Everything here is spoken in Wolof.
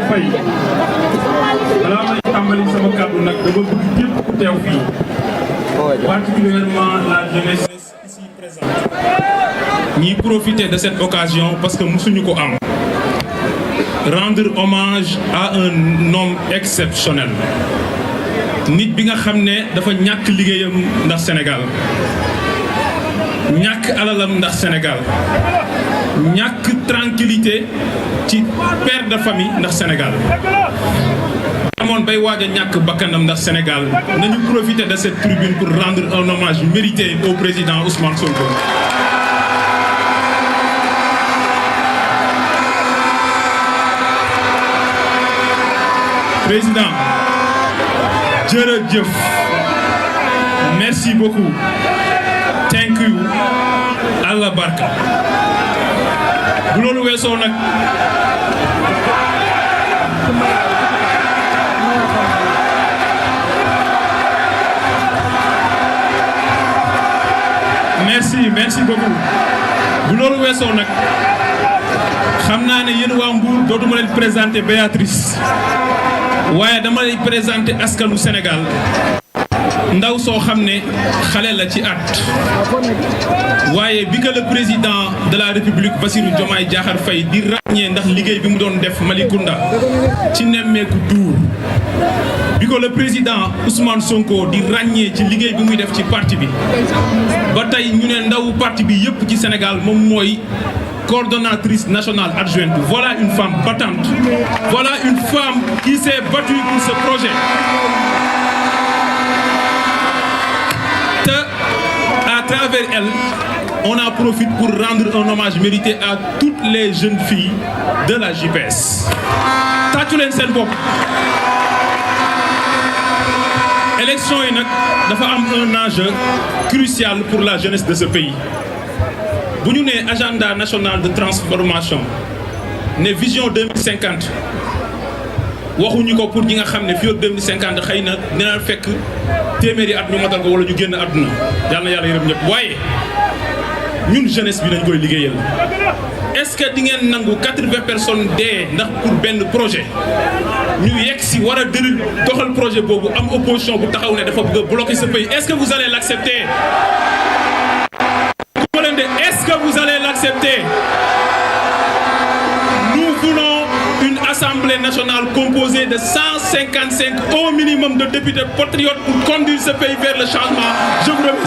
Faye balaa may tàmbali sama kàddu nag dama bëgg képp ku teew fii particulièrement la jeunesse ici présente ñiy profiter de cette occasion parce que mësuñu ko am rendre hommage à un homme exceptionnel nit bi nga xam ne dafa ñàkk liggéeyam ndax Sénégal ñàkk alalam ndax Sénégal ñàkk tranquillité ci père de famille ndax Sénégal amoon bay waaj a ñàkk bakkanam ndax Sénégal nañu profiter de cette tribune pour rendre un hommage mérité au président Ousmane Sonko. Président jërëjëf merci beaucoup thank you Allah barka bu loolu weesoo nag merci beaucoup bu loolu weesoo nag xam naa ne yéen waa Mbour dootuma leen présenter Béatrice waaye dama lay présenter askanu Sénégal ndaw soo xam ne xale la ci at waaye bi que le président de la République Bassirou Diomaye Diakhar Faye di ràññee ndax liggéey bi mu doon def Malicounda ci nemmeeku duur bi ko le président Ousmane Sonko di ràññee ci liggéey bi muy def ci parti bi ba tey ñu ne ndawu parti bi yépp ci Sénégal moom mooy coordonnatrice nationale adjointe. Voilà une femme battante. Voilà une femme qui s'est battue pour ce projet. À travers elle, on en profite pour rendre un hommage mérité à toutes les jeunes filles de la JPS. tàccu leen seen bopp. élection yi nag dafa am un enjeu crucial pour la jeunesse de ce pays. bu ñu nee agenda national de transformation ne vision 2050 waxuñu ko pour ñi nga xam ne fii ak 2050 xëy na dina fekk téeméeri at ñu matal ko wala ñu génn àdduna yàlla na yàlla yërëm ñëpp waaye ñun jeunesse bi dañ koy liggéeyal. est-ce que di ngeen nangu 80 personnes dee ndax pour benn projet ñu yegg si war a doxal projet boobu am opposition bu taxaw ne dafa bëgg a bloquer ce pays est-ce que vous allez l'accepter? Est-ce que vous allez l'accepter? Nous voulons une assemblée nationale composée de 155 au minimum de députés patriotes pour conduire ce pays vers le changement. Je vous remercie.